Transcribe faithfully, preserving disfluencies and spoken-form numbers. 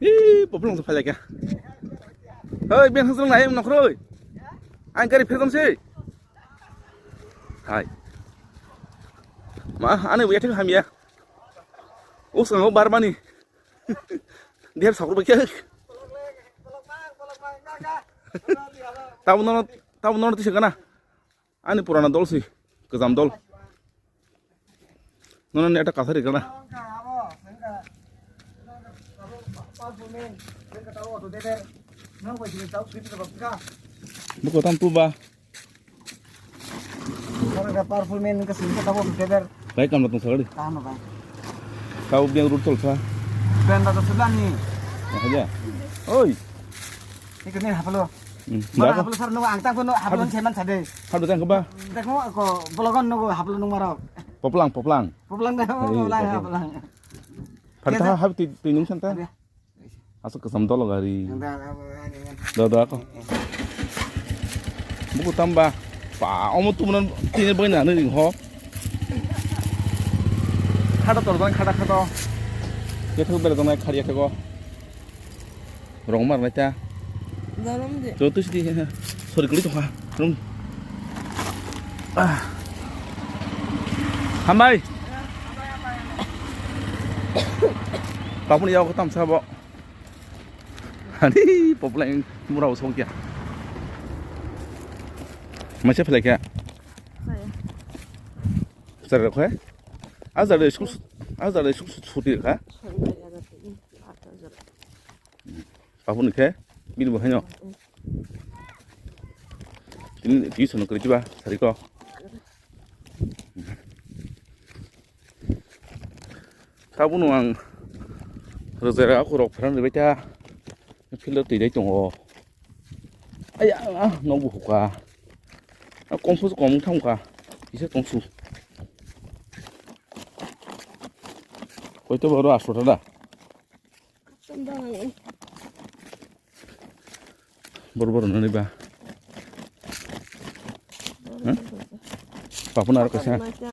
Ih, poplong se phailai kha. Hoi, ben hajrong nai nokhroi. Ang gari phedam se. Hai. Ma, ani weteng hamya. Usang barmani. Dia sakur bakya. Tamu nono, tamu nono tisi kana. Ani purana dol si, kwcham dol. Nono ni ekta kasari kana. Buko tam tu ba. Powerful man ka sini ka tabo beber. Bai kam na tong sagari. Tamo bai. Kau biang rut tol sa. Ben da to sudah ni. Aja. Oi. Ini kene haplo. Hmm. Mana haplo sar nunggu angtang kono haplo seman sade. Haplo tang keba. Tamo ko blogon nunggu haplo nung marok. Poplang, poplang. Poplang dah, poplang, poplang. Pada hap ti ti nung santa. Aswk kwcham dolo gari. Dada ko. Buku tamba. Pa omo tumnan tini boina nani ring ho. Khada tor jang khada khada. Kethok bela jang khariya thego. Rong mar nai ta. Dalam de. To tu sidi. Sorry kuli tongkha. Rong. Ah. Hambai. Papun yaw ko tamsa bo. Ani popleng mura usong kya. Maise phlai kya. Sare khe. Azar de suk, azar de suk suti kha. Papun khe. Bini bo haino. Tini tini sono kri ba sari ko. Tabukno ang rwjai rok, akhorok pherang ribai ta. Field o twi dai tongo. Aya, ah, nokbo hukha. Ah, kongsu se kong thangkha. Kisa tongsu. Koito boro aswk da. Bor bor nani ba. Huh? Papun aro kaisa.